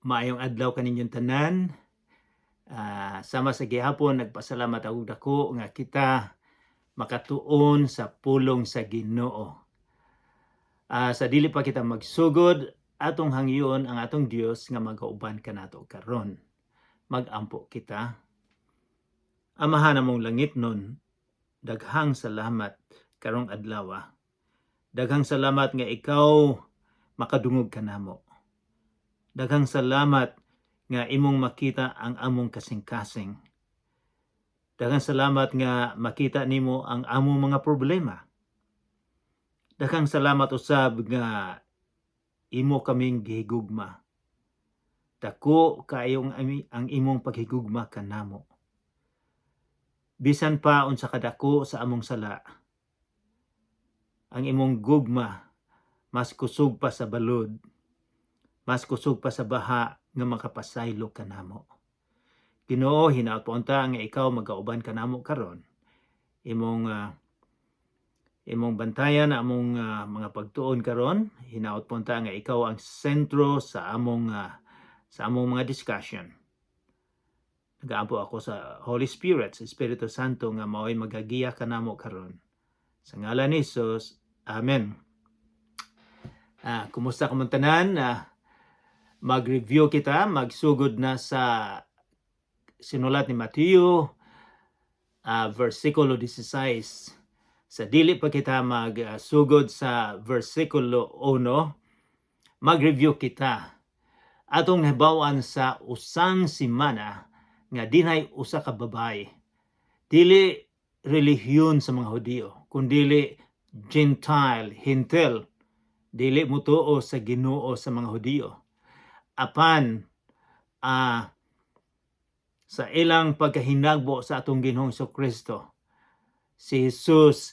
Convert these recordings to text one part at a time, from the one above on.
Maayong adlaw kaninyong tanan. Sama sa gihapon, nagpasalamat ako dako nga kita makatuon sa pulong sa Ginoo. Sa dili pa kita magsugod, atong hangyoon ang atong Dios nga magauban kanato karon. Magampo kita. Amahan namong langitnon, daghang salamat karong adlaw. Daghang salamat nga ikaw makadungog kanamo. Daghang salamat nga imong makita ang among kasing-kasing. Daghang salamat nga makita nimo ang among mga problema. Daghang salamat usab nga imo kaming gihigugma. Dako kaayong ang imong paghigugma kanamo. Bisan pa unsa kadako sa among sala, ang imong gugma mas kusog pa sa balod, mas kusog pa sa baha nga makapasaylo kanamo. Ginoo, hinaot po unta nga ikaw magauban kanamo karon. Imong bantayan ang among mga pagtuon karon. Hinaot po unta nga ikaw ang sentro sa among mga discussion. Nagaampo ako sa Holy Spirit, sa Espiritu Santo nga mao'y magagiya kanamo karon. Sa ngalan ni Jesus, Amen. Kumusta kamong tanan? Mag-review kita, magsugod na sa sinulat ni Mateo, versikulo 16. Sa dili pa kita magsugod sa versikulo 1, mag-review kita. Atong nahibaw-an sa usang simana nga dinay usa ka babae. Dili relihiyon sa mga Hudiyo, kundili Gentile, Hintil, dili mutuo sa Ginoo sa mga Hudiyo. Apan sa ilang pagkahinagbo sa atong Ginoong Kristo, si Jesus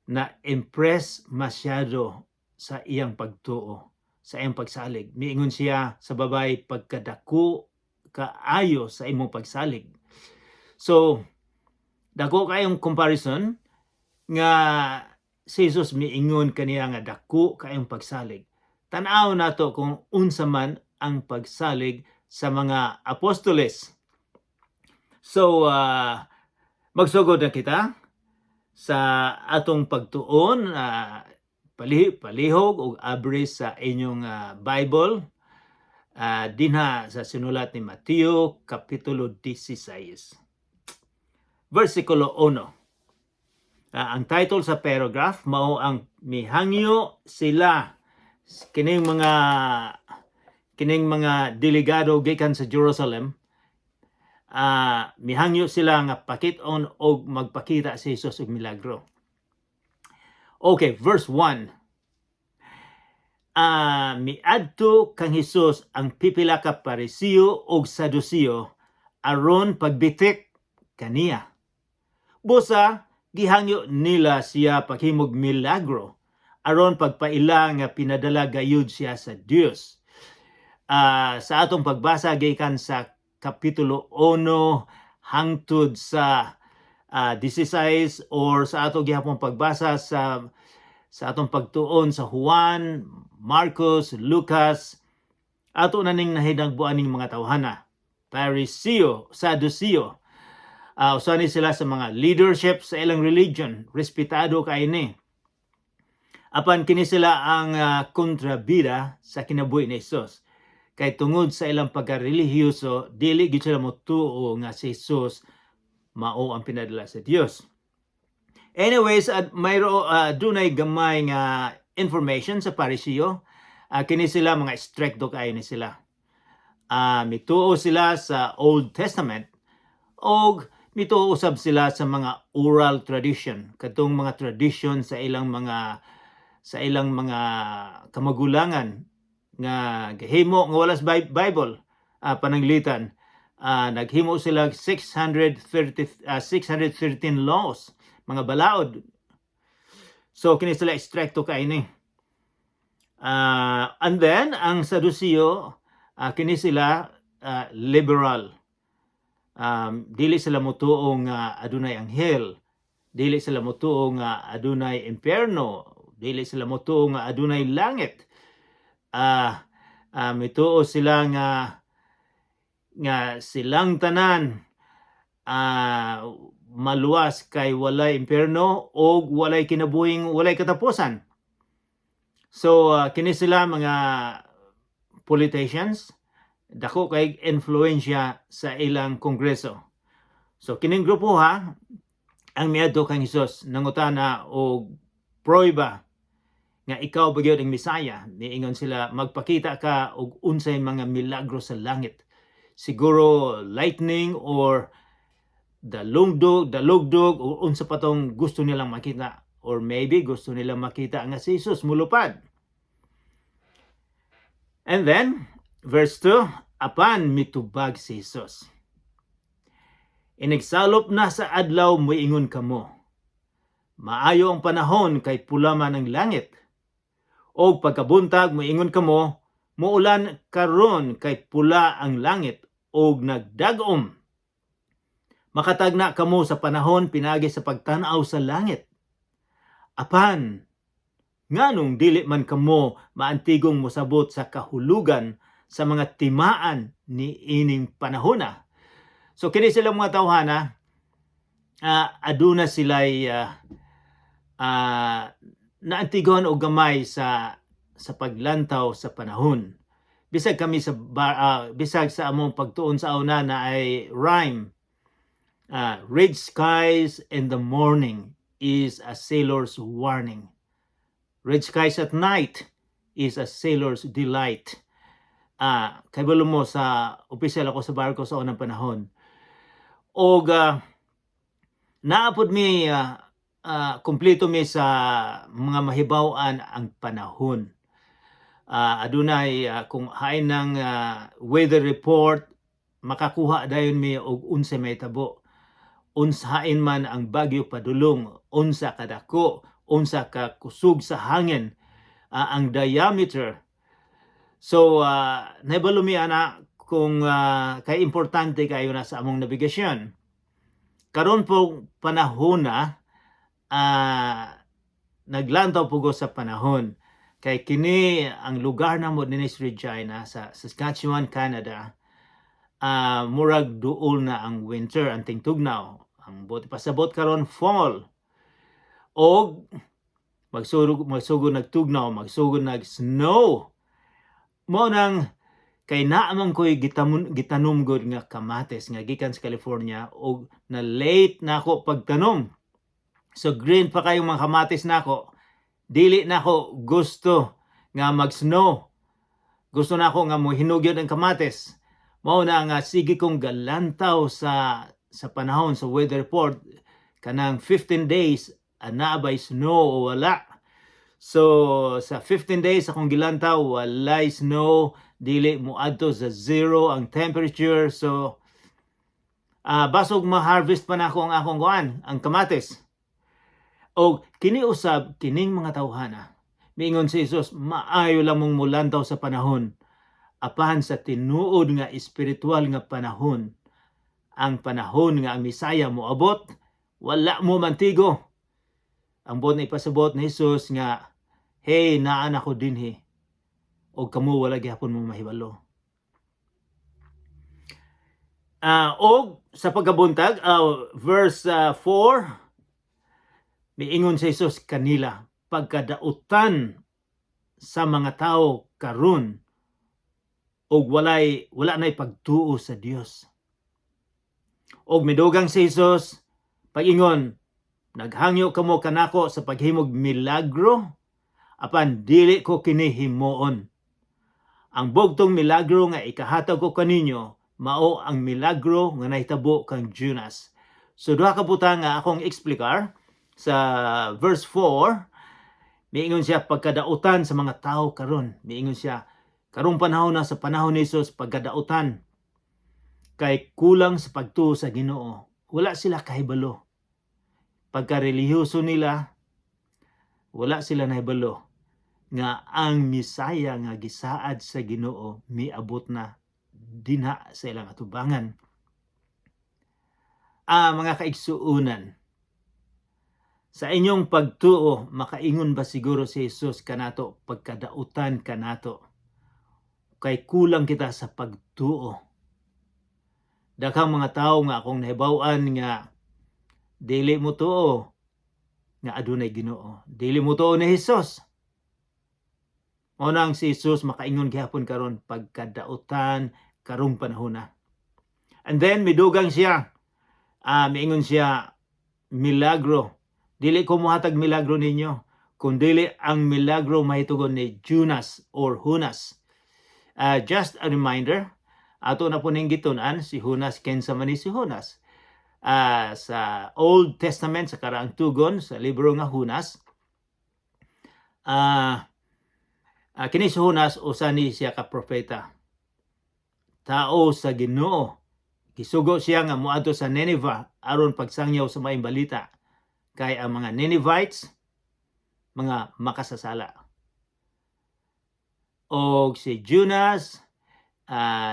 na impress masyado sa iyang pagtuo, sa iyang pagsalig. Miingon siya sa babae, "Pagkadako kaayo sa imong pagsalig." So, dako kayong comparison nga si Jesus miingon kaniya nga dako kayong pagsalig. Tan-aw nato kung unsa man ang pagsalig sa mga apostoles. So, magsugod na kita sa atong pagtuon, palihog og abri sa inyong Bible dinha sa sinulat ni Mateo kapitulo 16 versikulo 1. Ang title sa paragraph mao ang "Mihangyo sila", kining mga delegado gikan sa Jerusalem, mihangyo sila nga pakit-on og magpakita si Jesus og milagro. Okay, verse 1. Miadto kang Hesus ang pipila ka Pariseo og Saduceo aron pagbitik kaniya. Busa gihangyo nila siya paghimog milagro aron pagpaila nga pinadala gayud siya sa Dios. Sa atong pagbasa gikan sa kapitulo 1 hangtod sa 16 or sa ato gihapon pagbasa sa atong pagtuon sa Juan, Marcos, Lucas, ato na ning nahinagbuan ning mga tawhana. Pariseo, Saduceo. Usa ni sila sa mga leadership sa ilang religion. Respetado kay ni. Apan kini sila ang kontrabida sa kinabuhi ni Jesus. Kay tungod sa ilang pagkarelihiyoso, dili gyud sila motuo nga si Jesus mao ang pinadala sa Dios. Anyways, at mayro dunay gamay nga information sa Pariseo. Kini sila mga stricto kaayo ni sila. Mituo sila sa Old Testament og mituo usab sila sa mga oral tradition, katong mga tradition sa ilang mga kamagulangan nga gahimo nga wala sa Bible pananglitan. Naghimo sila 630, 613 laws, mga balaod. So kini sila stricto kaayo ni. And then ang Saduceo, kini sila liberal. Dili sila motuo nga adunay anghel, dili sila motuo nga adunay impyerno, dili sila motuo nga adunay langit. Mituo sila nga Nga silang tanan maluwas kay walay impyerno o walay kinabuhing walay katapusan. So kini sila mga politicians, dako kay influensya sa ilang kongreso. So kining grupo ha ang miadto kang Hesus, nangutana og prueba nga ikaw ba gyud ang Mesaya. Niingon sila, magpakita ka og unsay mga milagro sa langit. Siguro lightning or dalungdog, dalugdog o unsa pa tong gusto nilang makita, or maybe gusto nilang makita nga si Jesus mulupad. And then verse 2, apan mitubag si Jesus. "Inigsalop na sa adlaw, muingon kamo, 'Maayo ang panahon kay pula man ang langit.' O pagkabuntag, muingon kamo, 'Muulan karon kay pula ang langit og nagdag-om.' Makatagna kamo sa panahon pinagi sa pagtan-aw sa langit. Apan nganong dili man kamo maantigong mosabot sa kahulugan sa mga timaan ni ining panahona?" So kini sila mga tawhana, aduna sila'y naantigon og gamay sa paglantaw sa panahon. Bisag kami sa bisag sa among pagtuon sa una na ay rhyme. "Red skies in the morning is a sailor's warning. Red skies at night is a sailor's delight." Kabalo mo sa opisyal ako sa barko sa unang panahon. Og naapod mi kumpleto mi sa mga mahibaw-an ang panahon. Adunay kung hain ng weather report, makakuha dayon mi og unsa may tabo. Unsain man ang bagyo padulong, unsa kadako, unsa ka kusog sa hangin, ang diameter. So nahibalo mi ana kung kay importante kayo na sa among nabigasyon. Karon po panahon na naglantaw po ko sa panahon. Kay kini ang lugar namo dinhi sa Regina sa Saskatchewan, Canada. Murag duol na ang winter, ang tingtugnaw. Ang buot pasabot karon fall. Og magsugod nagtugnaw, magsugod nag snow. Mao nang kay naa man ko'y gitanom gud nga kamatis nga gikan sa California og na late na ako pagtanom. So green pa kayong mga kamatis nako. Dili na ako gusto nga mag-snow. Gusto na ako nga mohinog yun ang kamatis. Mao na nga sige kong galantaw sa panahon sa weather report kanang 15 days, ana bay snow o wala. So sa 15 days akong gilantaw, walay snow, dili moadto sa zero ang temperature. So basog ma-harvest pa nako ang akong kuan, ang kamatis. Og kini usab kining mga tawhana. Miingon si Jesus, maayo lang mong mulantaw sa panahon. Apan sa tinuod nga espiritual nga panahon, ang panahon nga ang Misaya moabot, wala mo mantigo. Ang buot na ipasabot ni Jesus nga, hey, naa na ko dinhi. O kamo wala gihapon mo mahibalo. Og sa pagkabuntag, verse 4, miingon si Jesus kanila, "Pagkadautan sa mga tao karon og wala nay pagtuo sa Dios." Og midugang si Jesus pag-ingon, "Naghangyo kamo kanako sa paghimog milagro, apan dili ko kini himuon. Ang bugtong milagro nga ikahatag ko kaninyo mao ang milagro nga nahitabo kang Jonas." So duha ka butang nga akong eksplikar sa verse 4. Miingon siya pagkadautan sa mga tao karon. Miingon siya karong panahon na, sa panahon ni Jesus, pagkadautan kay kulang sa pagtuo sa Ginoo. Wala sila kahibalo. Pagka-relihiyoso nila, wala sila nahibalo nga ang Misaya nga gisaad sa Ginoo miabot na dinha sa ilang atubangan. Mga kaigsuunan, sa inyong pagtuo, makaingon ba siguro si Jesus kanato, pagkadautan kanato? Kay kulang kita sa pagtuo. Daghang mga tawo nga akong nahibaw-an nga dili mo tuo nga adunay Ginoo. Dili mo tuo ni Hesus. Mao nang si Jesus makaingon gihapon karon, pagkadautan karong panahona. And then midugang siya. Miingon siya milagro. Dili ko mohatag milagro ninyo, kun dili ang milagro mahitugon ni Jonas or Hunas. Just a reminder, ato na po ning gitun-an si Hunas. Kinsa man ni si Hunas? Sa Old Testament, sa Karaang Tugon, sa libro nga Hunas, kini si Hunas, usa ni siya ka propeta. Tao sa Ginoo. Gisugo siya nga moadto sa Nineveh aron pagsangyaw sa maayong balita. Kay ang mga Ninevites, mga makasasala. Og si Jonas,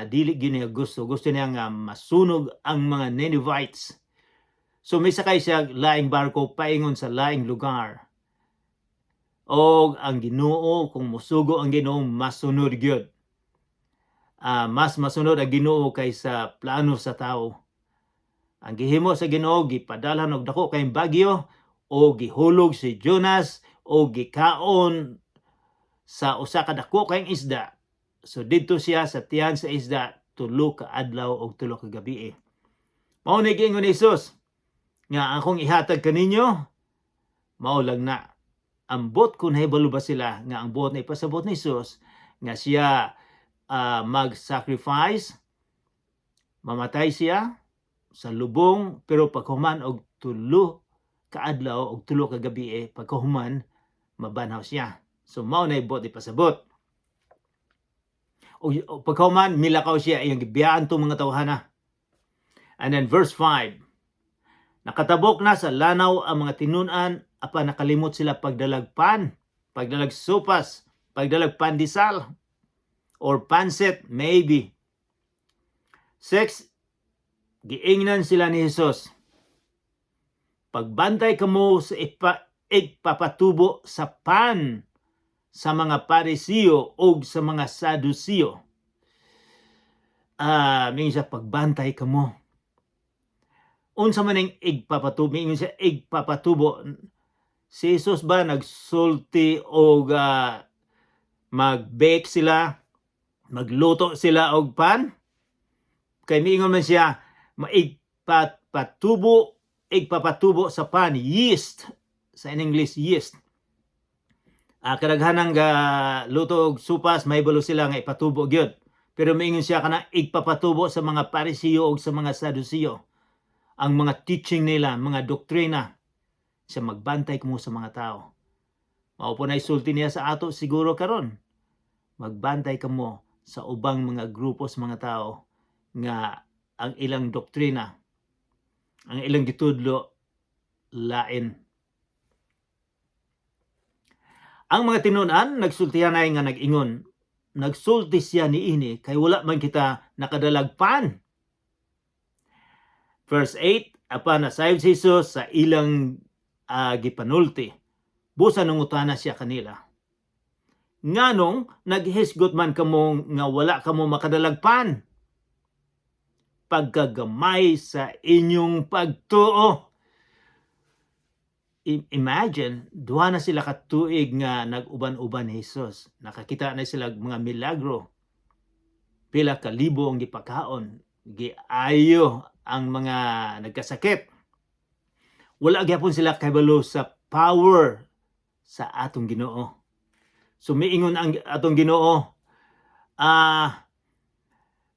dili gyud niya gusto. Gusto niya nga masunog ang mga Ninevites. So misakay siya laing barko paingon sa laing lugar. Og ang Ginoo, kung musugo ang Ginoo, masunod gyud. Mas masunod ang Ginoo kaysa plano sa tao. Ang gihimo sa Ginoo, gipadalhan og dako kayong bagyo o gihulog si Jonas o gikaon sa usa ka dako kayong isda. So didto siya sa tiyan sa isda 3 ka adlaw og 3 ka gabi. Mao ni giingon ni Jesus nga akong ihatag kaninyo mao lang na. Ambot kung nahibalo ba sila nga ang buot na ipasabot ni Jesus nga siya mag-sacrifice, mamatay siya sa lubong, pero paghuman og 3 ka adlaw og 3 ka gabi, eh, pagkahuman mabanhaw siya. So mao na buot ipasabot. O pagkahuman milakaw siya, iyang gibiyaan tong mga tawhana. And then verse 5. Nakatabok na sa lanaw ang mga tinun-an, apan nakalimot sila pagdalag pan, pagdalag sopas, pagdalag pandesal or pansit maybe. 6. Giingnan sila ni Jesus. Pagbantay kamo sa igpapatubo sa pan sa mga Parisiyo o sa mga Sadusiyo. Mingon siya, pagbantay kamo. Unsa man ang igpapatubo? Mingon siya, igpapatubo. Si Jesus ba nagsulti og mag-bake sila, magluto sila og pan? Kay miingon man siya, maigpapatubo, igpapatubo sa pan, yeast, sa in English, yeast. Kadaghanan ga luto og supas, mahibalo sila nga ipatubo gyud. Pero miingon siya kana igpapatubo sa mga Parisiyo og sa mga Sadusiyo. Ang mga teaching nila, mga doktrina, siya magbantay kamo sa mga tao. Mao po na isulti niya sa ato siguro karon. Magbantay kamo sa ubang mga grupo sa mga tao nga ang ilang doktrina, ang ilang gitudlo, lain. Ang mga tinun-an nagsultihan ay nga nag-ingon. Nagsulti siya niini kay wala man kita nakadalag pan. Verse 8, apan nasayod si Jesus sa ilang gipanulti. Busa nangutana siya kanila. Nganong naghisgot man kamo nga wala kamo makadalag pan? Pagkagamay sa inyong pagtuo. Imagine, 2 na sila katuig nga nag-uban-uban ni Jesus. Nakakita na sila mga milagro. Pila ka libo ang gipakaon. Giayo ang mga nagkasakit. Wala gyapon sila kahibalo sa power sa atong Ginoo. So miingon ang atong Ginoo,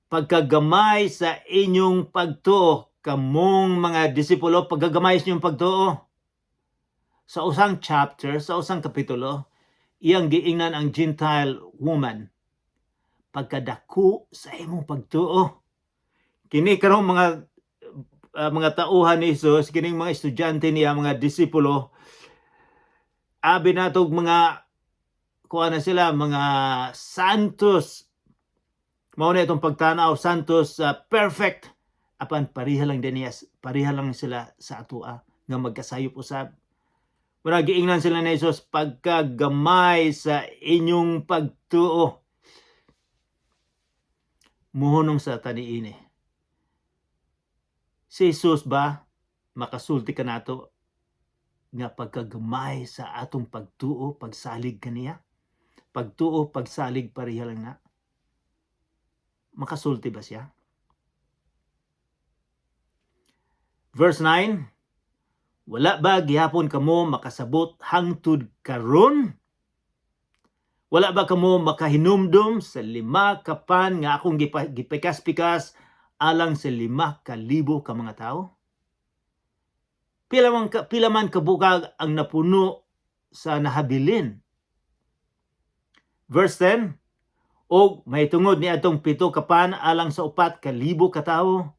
pagkagamay sa inyong pagtuo, kamong mga disipulo, pagkagamay sa inyong pagtuo. Sa usang chapter, sa usang kapitulo, iyang giingnan ang Gentile woman, pagkadako sa imong pagtuo. Kini karong mga tauhan ni Jesus, kining mga estudyante niya, mga disipulo, abi natog mga kuha na sila, mga santos. Mao na itong pagtanaw, santos, perfect. Apan pareha lang din niya, pareha lang sila sa atoa nga magkasayop usab. Mura giingnan sila ni Jesus, pagkagamay sa inyong pagtuo. Muhunong sa taniini. Si Jesus ba makasulti kanato nga pagkagamay sa atong pagtuo, pagsalig kaniya? Pagtuo, pagsalig, pareha lang na. Makasulti ba siya? Verse 9, "Wala ba gihapon kamo makasabot hangtod karon? Wala ba kamo makahinumdum sa 5 ka pan nga akong gipikas-pikas alang sa 5,000 ka mga tao? Pila man kabukag ang napuno sa nahabilin?" Verse 10, "Og mahitungod ni atong 7 ka pan alang sa 4,000 ka tawo,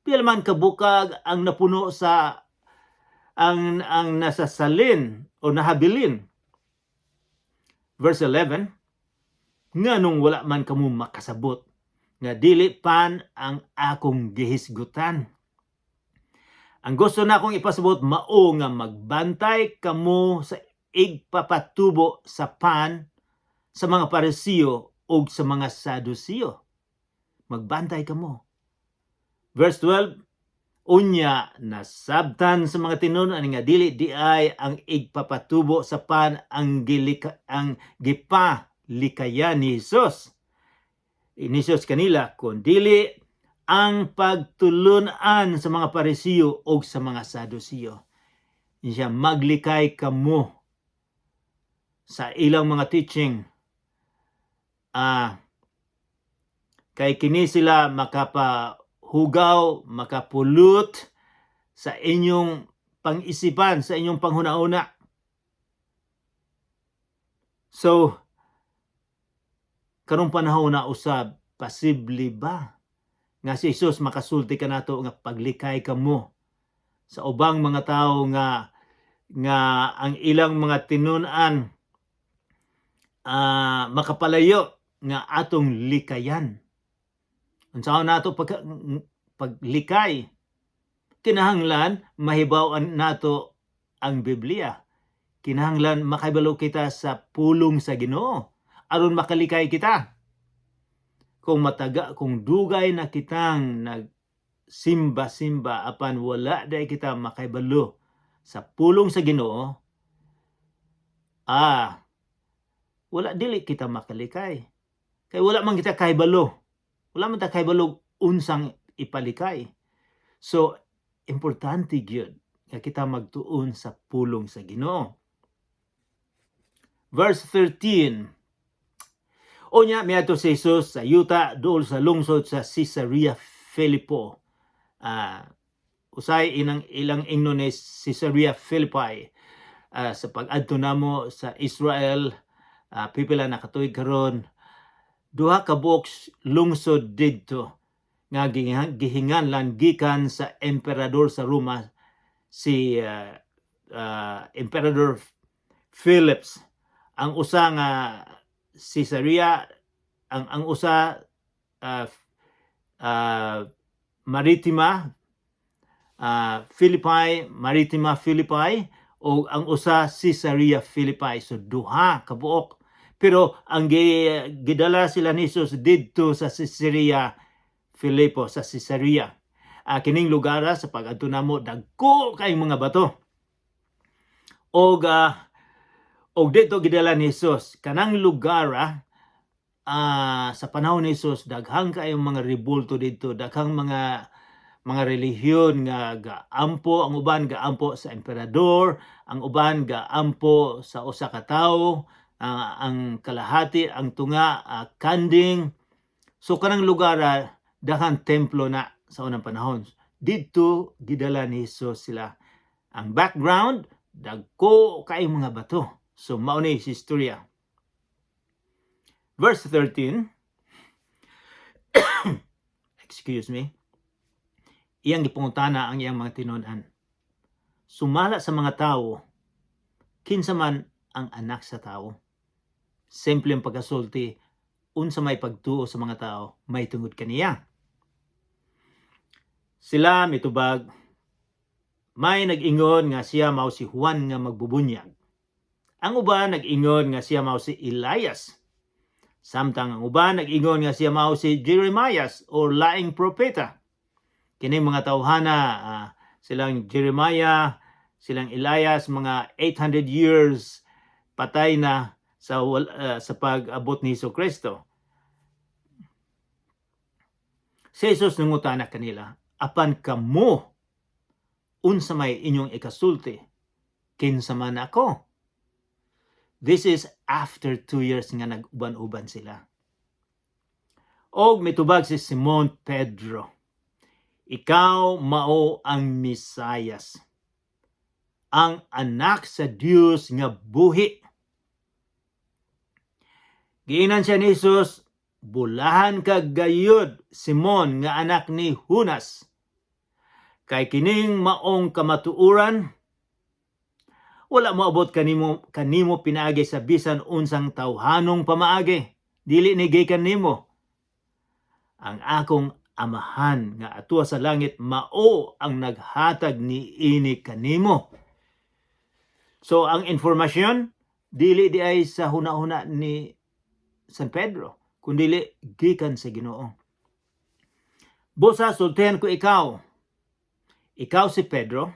pila man kabukag ang napuno sa ang nasasalin o nahabilin?" Verse 11, "Nganong wala man kamo makasabot nga dili pan ang akong gihisgutan? Ang gusto na akong ipasabot mao nga magbantay kamo sa igpapatubo sa pan sa mga Parisiyo ug sa mga Sadusiyo." Magbantay kamo. Verse 12, unya nasabtan sa mga tinunan nga dili diay ang igpapatubo sa pan ang gipalikayan ni Jesus. Ni Jesus kanila, kun dili ang pagtulunan sa mga Parisiyo o sa mga Sadusiyo. Siya, maglikay kamo sa ilang mga teaching. Kay kini sila makapahugaw, makapulot sa inyong pang-isipan, sa inyong panghuna-una. So, karong panahon na usab, posible ba nga si Jesus makasulti kanato nga paglikay kamo sa ubang mga tao nga ang ilang mga tinun-an makapalayo nga atong likayan? Unsaon nato paglikay? Kinahanglan mahibaw-an nato ang Biblia. Kinahanglan makahibalo kita sa pulong sa Ginoo aron makalikay kita. Kung mataga, kung dugay na kitang nagsimba-simba apan wala diay kita makahibalo sa pulong sa Ginoo, wala, dili kita makalikay. Kay wala man kita kahibalo. Wala man ta kahibalo unsang ipalikay. So, importante gyud nga kita magtuon sa pulong sa Ginoo. Verse 13. Unya miadto si Jesus sa yuta duol sa lungsod sa Caesarea Philippo. Usay inang ilang ingnon ni Caesarea Philippi. Sa pag-adto namo sa Israel, pipila na katuig karon, duha ka buok lungsod didto nga gihinganlan gikan sa emperador sa Roma, si Emperador Philips. Ang usa nga Caesarea, ang usa Maritima Philippi, Maritima Philippi, o ang usa Caesarea Philippi. So duha ka buok. Pero ang gidala sila ni Jesus didto sa Caesarea Philippo, sa Caesarea. Kining lugar sa pag-adto namo, dagko kay mga bato. Og dito gidala ni Jesus kanang lugar. Sa panahon ni Jesus, daghang kayong mga rebulto dito, daghang mga relihiyon nga gaampo. Ang uban gaampo sa emperador, ang uban gaampo sa usa ka tawo, ang kalahati, ang tunga, kanding. So kanang lugar, daghang templo na sa unang panahon. Didto gidala ni Jesus sila. Ang background, dagko kay mga bato. So mao ni si istorya. Verse 13, excuse me, iyang gipangutana ang iyang mga tinud-an, "Sumala sa mga tao, kinsa man ang Anak sa Tao?" Simple ang pagkasulti, unsa may pagtuo sa mga tao may tungod kaniya. Sila mitubag, "May nag-ingon nga siya mao si Juan nga magbubunyag. Ang uban nag-ingon nga siya mao si Elias. Samtang ang uban nag-ingon nga siya mao si Jeremias or laing propeta." Kini mga tawhana, silang Jeremiah, silang Elias, mga 800 years patay na sa pag-abot ni Hesus Kristo. Si Jesus nangutana kanila, "Apan kamo, unsa may inyong ikasulti? Kinsa man ako?" This is after 2 years nga nag-uban-uban sila. Og mitubag si Simon Pedro, "Ikaw mao ang Mesayas, ang anak sa Dios nga buhi." Giingnan siya ni Jesus, "Bulahan ka gayud, Simon, nga anak ni Junas. Kay kining maong kamatuoran wala moabot kanimo pinaagi sa bisan unsang tawhanong pamaagi. Dili ni gikan nimo. Ang akong Amahan nga atua sa langit mao ang naghatag ni ini kanimo." So ang informasyon dili di ay sa huna-huna ni San Pedro, kundili gikan sa Ginoo. "Busa sultihan ko ikaw. Ikaw si Pedro,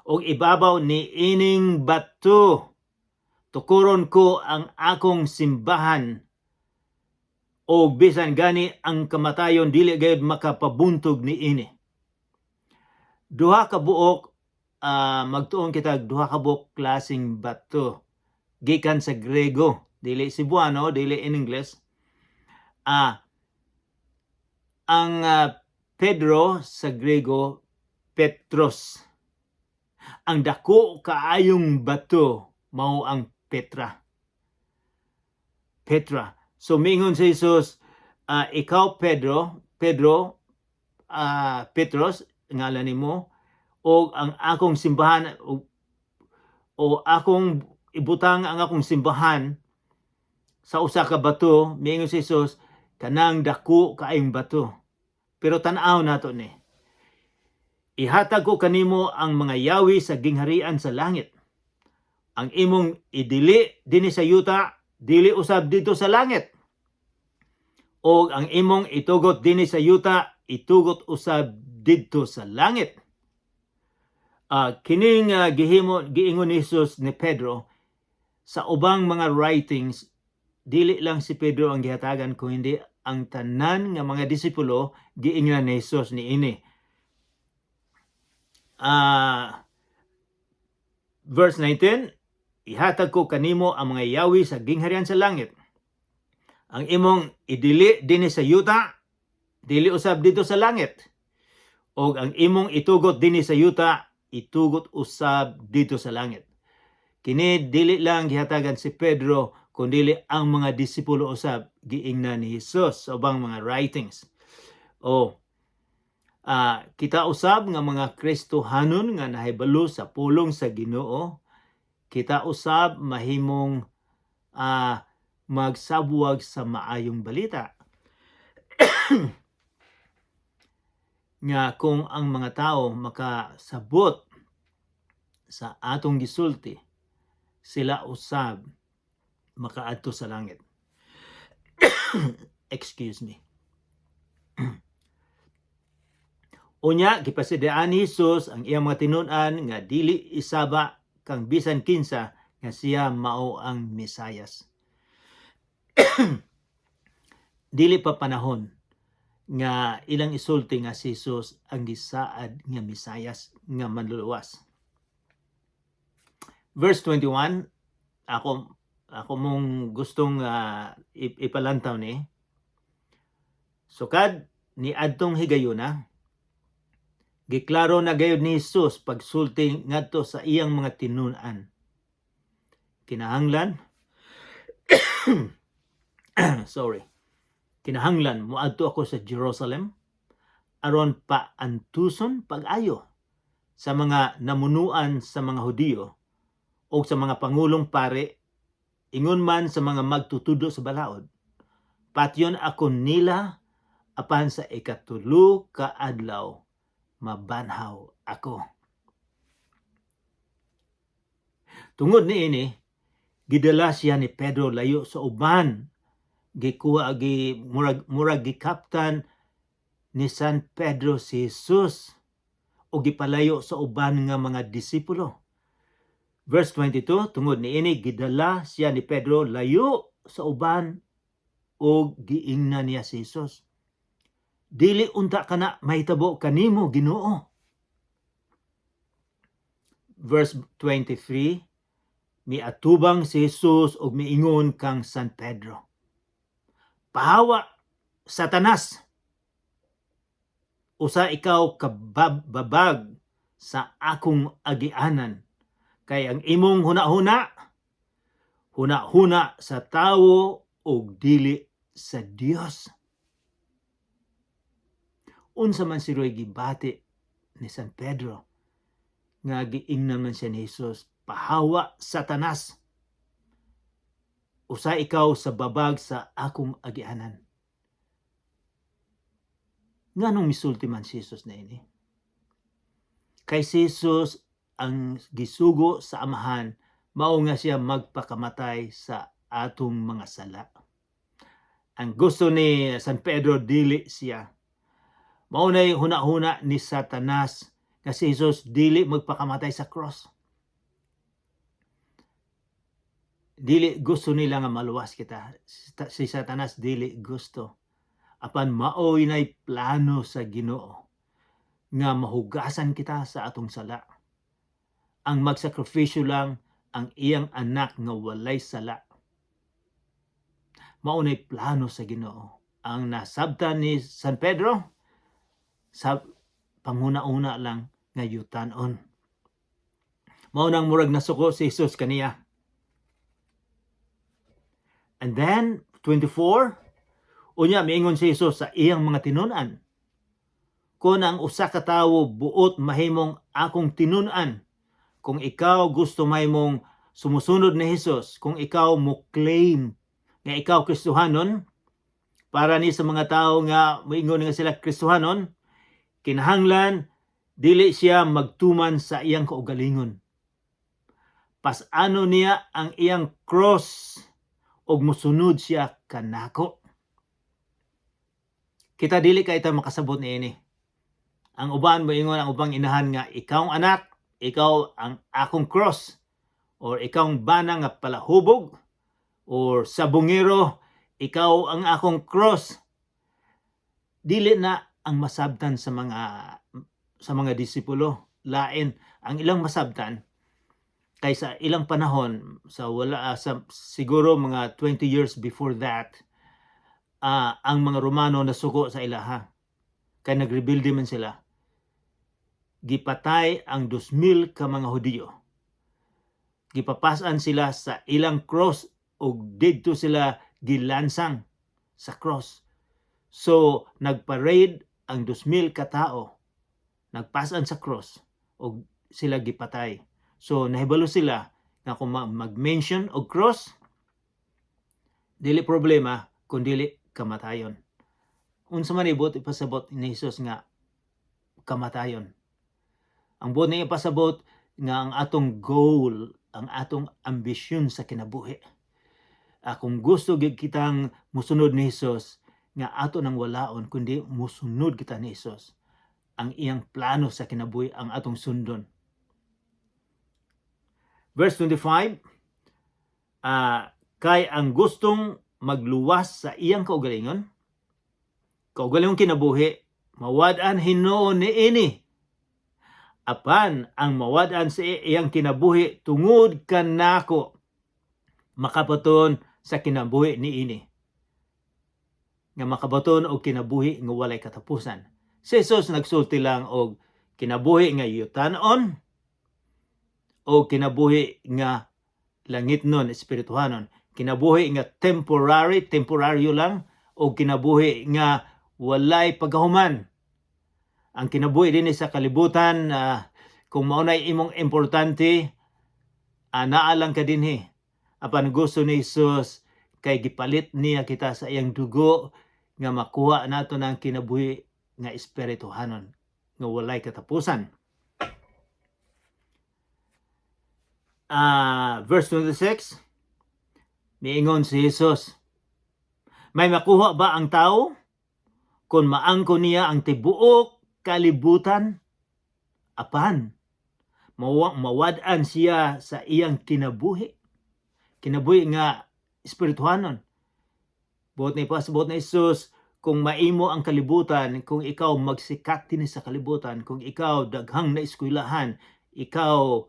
ug ibabaw ni ining bato tukuron ko ang akong simbahan, ug bisan gani ang kamatayon dili gayud makapabuntog ni ini." Duha ka buok, magtuon kita duha ka buok klaseng bato gikan sa Grego, dili Cebuano, dili in English. Ang Pedro sa Grego, Petros. Ang dako kaayong bato mao ang Petra. Petra. So mingon si Jesus, ikaw Pedro, Pedro, Petros, ngalan nimo, o ang akong simbahan o akong ibutang ang akong simbahan sa usa ka bato, miingon si Jesus, kanang dako kaayong bato. Pero tan-aw nato ni. "Ihatag ko kanimo ang mga yawi sa gingharian sa langit. Ang imong idili dinhi sa yuta, dili usab didto sa langit. O ang imong itugot dinhi sa yuta, itugot usab didto sa langit." Kining gihimo giingon ni Jesus ni Pedro, sa ubang mga writings dili lang si Pedro ang gihatagan kung hindi ang tanan nga mga disipulo giingnan ni Jesus niini. Verse 19, "Ihatag ko kanimo ang mga yawi sa gingharian sa langit. Ang imong idili dinhi sa yuta, dili usab didto sa langit. O ang imong itugot dinhi sa yuta, itugot usab didto sa langit." Kini dili lang gihatagan si Pedro, kundili ang mga disipulo usab giingnan ni Jesus sa ubang mga writings. O kita usab nga mga Kristohanon nga nahibalo sa pulong sa Ginoo, kita usab mahimong magsabwag sa maayong balita. Nga kung ang mga tao makasabot sa atong gisulti, sila usab makaadto sa langit. Excuse me. Unya gipasidaan ni Jesus ang iyang mga tinun-an nga dili isaba kang bisan kinsa nga siya mao ang Mesayas. Dili pa panahon nga ilang isulti nga si Jesus ang gisaad nga Mesayas nga manluluwas. Verse 21, ako mong gustong ipalantaw ni. Sukad ni adtong higayuna, giklaro na gayud ni Jesus pagsulti ngadto sa iyang mga tinun-an. "Kinahanglan," sorry. "Kinahanglan moadto ako sa Jerusalem aron paantuson pag-ayo sa mga namunuan sa mga Hudiyo o sa mga pangulong pare, ingon man sa mga magtutudlo sa balaod. Patyon ako nila, apan sa ikatulo ka adlaw mabanhaw ako." Tungod niini, gidala siya ni Pedro layo sa uban, gikuha, gi murag gikaptan ni San Pedro si Jesus o gipalayo sa uban nga mga disipulo. Verse 22, tungod niini gidala siya ni Pedro layo sa uban o giingnan niya si Jesus, "Dili unta kana mahitabo kanimo, Ginoo." Verse 23, miatubang si Jesus ug miingon kang San Pedro, "Pahawa, Satanas! Usa ikaw ka babag sa akong agianan. Kay ang imong hunahuna, hunahuna sa tawo ug dili sa Dios." Unsa man siroy gibati ni San Pedro nga giingnan man siya ni Jesus, "Pahawa, Satanas! Usa ikaw sa babag sa akong agianan"? Nganong misulti man si Jesus niini? Kay si Jesus ang gisugo sa Amahan, mao nga siya magpakamatay sa atong mga sala. Ang gusto ni San Pedro, dili siya. Mao nay huna-huna ni Satanas nga si Jesus dili magpakamatay sa cross. Dili gusto nila nga maluwas kita. Si Satanas dili gusto. Apan maoy nay plano sa Ginoo nga mahugasan kita sa atong sala. Ang magsakripisyo lang ang iyang anak nga walay sala. Mao nay plano sa Ginoo. Ang nasabtan ni San Pedro sa panghuna-una lang nga yutanon. Mao nang murag nasuko si Jesus kaniya. And then 24, unya miingon si Jesus sa iyang mga tinun-an, "Kung ang usa ka tawo buot mahimong akong tinun-an," kung ikaw gusto mahimong sumusunod ni Jesus, kung ikaw mo claim nga ikaw Kristohanon, para ni sa mga tao nga moingon nga sila Kristohanon, kinahanglan dili siya magtuman sa iyang kaugalingon. Pas-ano niya ang iyang cross ug mosunod siya kanako. Kita dili kay ta makasabot niini. Ang uban moingon ang ubang inahan nga ikaw ang anak, ikaw ang akong cross, or ikaw ang bana nga palahubog, or sabungero, ikaw ang akong cross. Dili na ang masabtan sa mga disipulo. Lain ang ilang masabtan kay sa ilang panahon sa wala sa siguro mga 20 years before that, ang mga Romano nasuko sa ilaha kay nagrebelde man sila. Gipatay ang 2,000 ka mga Hudiyo. Gipapasan sila sa ilang cross ug didto sila gilansang sa cross. So nagparade ang 2,000 ka tao, nagpasan sa cross ug sila gipatay. So nahibalo sila nga kung mag-mention og cross, dili problema kung dili kamatayon. Unsa man ibot ipasabot ni Jesus nga kamatayon? Ang buot niya ipasabot nga ang atong goal, ang atong ambisyon sa kinabuhi. Kung gusto gyud kitang musunod ni Jesus, nga ato nang walaon kundi musunod kita ni Jesus. Ang iyang plano sa kinabuhi ang atong sundon. Verse 25, kay ang gustong magluwas sa iyang kaugalingon, kaugalingong kinabuhi, mawad-an hinuon niini. Apan ang mawad-an sa iyang kinabuhi tungod kanako, makabaton sa kinabuhi niini. Nga makabaton og kinabuhi nga walay katapusan. Si Jesus nagsulti lang og kinabuhi nga yutanon o kinabuhi nga langitnon, espirituhanon. Kinabuhi nga temporary, temporaryo lang, o kinabuhi nga walay pagkahuman. Ang kinabuhi din sa kalibutan, kung maunay imong importante, naa lang ka dinhi. Apan gusto ni Jesus kay gipalit niya kita sa iyang dugo nga makuha nato ng kinabuhi nga espirituhanon nga walay katapusan. Verse 26, niingon si Jesus, "May makuha ba ang tao Kung maangko niya ang tibuok kalibutan, apan mawad-an siya sa iyang kinabuhi? Kinabuhi nga espirituhanon. Buot na ipasabot ni Jesus, kung maimo ang kalibutan, kung ikaw magsikat dinhi sa kalibutan, kung ikaw daghang na eskwelahan, ikaw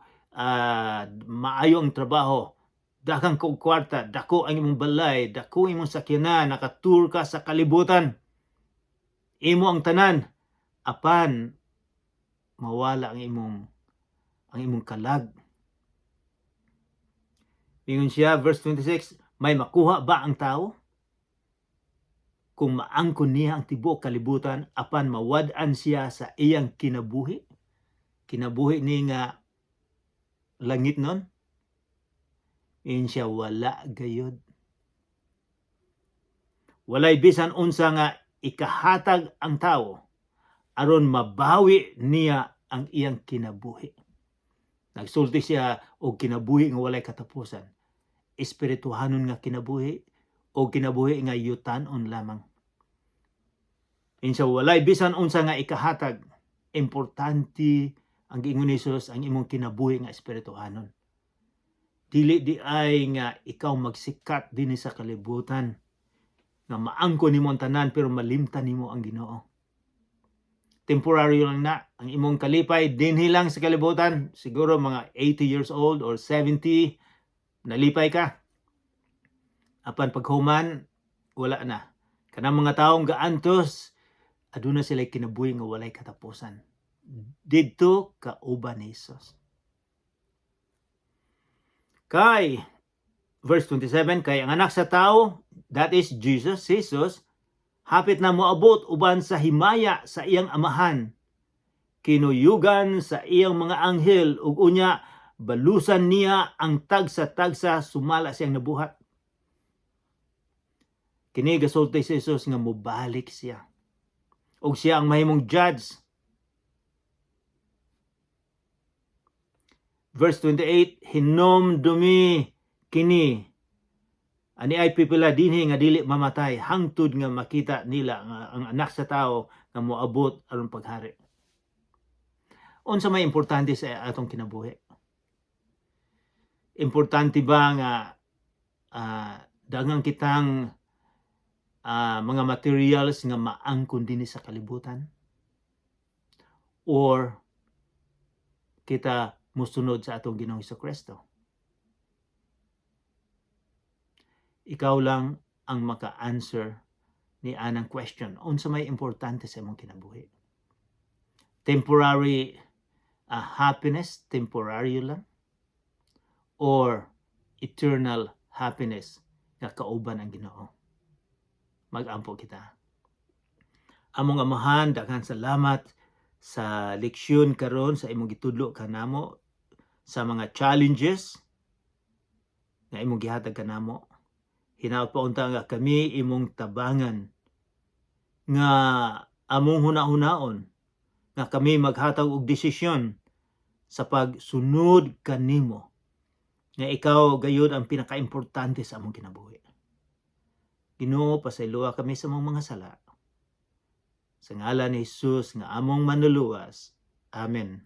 maayo ang trabaho, daghang kog kwarta, dako ang imong balay, dako ang imong sakyanan, naka-tour ka sa kalibutan, imo ang tanan, apan mawala ang imong kalag. Ingon siya, verse 26, "May makuha ba ang tao kung maangkon niya ang tibuok kalibutan apan mawad-an siya sa iyang kinabuhi?" Kinabuhi ni nga langit nun. Ingon siya, wala gayod. Walay bisan unsa nga ikahatag ang tao aron mabawi niya ang iyang kinabuhi. Nagsulti siya og kinabuhi nga walay katapusan. Espirituhanon nga kinabuhi o kinabuhi nga yutanon lamang. Insa, walay bisan unsa nga ikahatag. Importante ang giingon ni Jesus, ang imong kinabuhi nga espirituhanon. Dili di ay nga ikaw magsikat dinhi sa kalibutan nga maangko nimo ang tanan pero malimtan nimo ang Ginoo. Temporary lang na ang imong kalipay dinhi lang sa kalibutan, siguro mga 80 years old or 70, nalipay ka. Apan paghuman, wala na. Kanang mga taong gaantos, aduna sila kinabuhi nga walay katapusan didto kauban ni Jesus. Kay verse 27, "Kay ang Anak sa Tao," that is Jesus, Jesus, "hapit na moabot uban sa himaya sa iyang Amahan, kinuyugan sa iyang mga anghel, ug unya balusan niya ang tagsa-tagsa sumala siyang nabuhat." Kini gasulti si Jesus nga mobalik siya. Og siya ang mahimong judge. Verse 28, "Hinomdumi kini. Ani ay pipila dinhi nga dili mamatay hangtod nga makita nila nga ang Anak sa Tao nga moabot aron paghari." Unsa may importante sa atong kinabuhi? Importante ba nga daghang kitang mga materials nga maangkon dinhi sa kalibutan? Or kita musunod sa atong Ginoong Kristo? Ikaw lang ang maka-answer ni anang question. Unsa may importante sa imong kinabuhi? Temporary happiness, temporary lang, or eternal happiness nga kauban ang Ginoo? Mag-ampo kita. Among Amahan, daghan salamat sa leksyon karon sa imong gitudlo kanamo, sa mga challenges nga imong gihatag kanamo. Hinaot pa unta nga kami imong tabangan nga among huna-hunaon nga kami maghatag og desisyon sa pagsunod kanimo, nga ikaw gayud ang pinakaimportante sa among kinabuhi. Ginoo, pasayloa kami sa among mga sala. Sa ngalan ni Jesus nga among Manluluwas. Amen.